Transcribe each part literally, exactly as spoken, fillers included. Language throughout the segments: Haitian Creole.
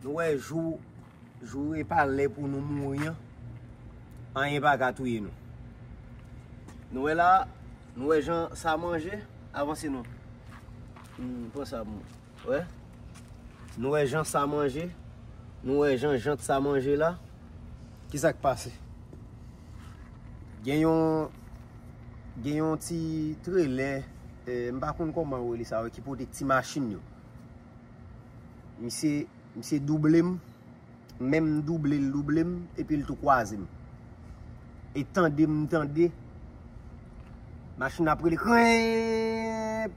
Nou wè jou, jou e pa lè pou nou mouri an, anyen pa ka touye nou. Nou wè la, nou wè jan sa manje, avanse non. Hmm, pran sa pou mwen. Wè. Nou wè jan sa manje, nou wè jan jant sa manje la. Ki sa k pase? Gen yon, gen yon ti trelè, eh, m pa konn kòman yo rele sa, ki pote ti machin yo. Misye, misye double m, menm double l double m, epi l tou kwaze m. E tande m tande, machin ap rele krenp,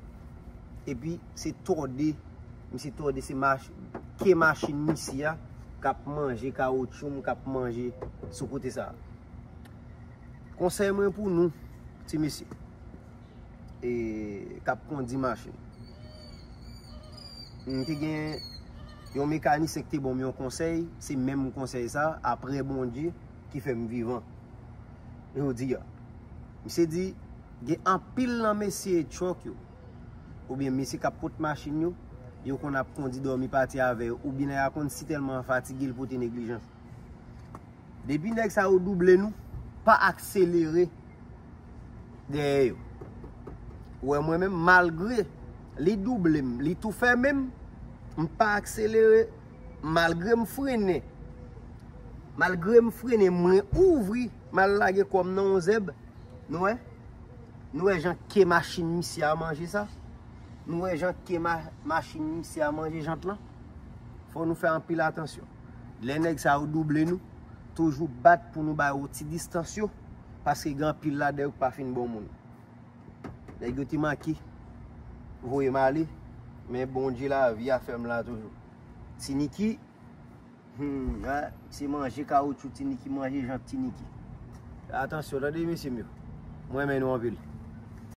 epi se tòde, misye tòde se mach, ke machin misye a k ap manje kawotchou m, k ap manje sou kote sa. Konsèy mwen pou nou, ti mesye, e, k ap kondi machin. M te gen yon mekanisyen ki te ban m yon konsèy, se menm konsèy sa, apre Bondye, ki fè m vivan jodi a. Misye di, gen anpil nan mesye truck yo, oubyen mesye k ap pot machin yo, yo konn ap kondi dòmi pati avè yo, oubyen nèg la konn sitèlman fatige l pote neglijans. Depi nèg sa yo double nou, pa akselere dèyè yo. Ou wè mwen menm, malgre li double m, li tou fèmen m, m pa akselere, malgre m frennen. Malgre m frennen, mwen ouvri, m al lage kò m nan yon zèb. Nou wè? Nou wè jan ke machin misye a manje sa? Nou wè jan ke ma, machin misye a manje jant lan? Fò nou fè anpil atansyon. Lè nèg sa yo double nou, toujou bat pou nou ba yo ti distans yo, paske gen anpil ladan yo ki pa fin bon moun. Nèg yo te manke voye m ale, men Bondye lavi a fè m la toujou. Ti Niki, hmm, a, se manje kawotchou Ti Niki manje jant Ti Niki. Atansyon, tande mesye m yo. Mwen renmen nou anpil.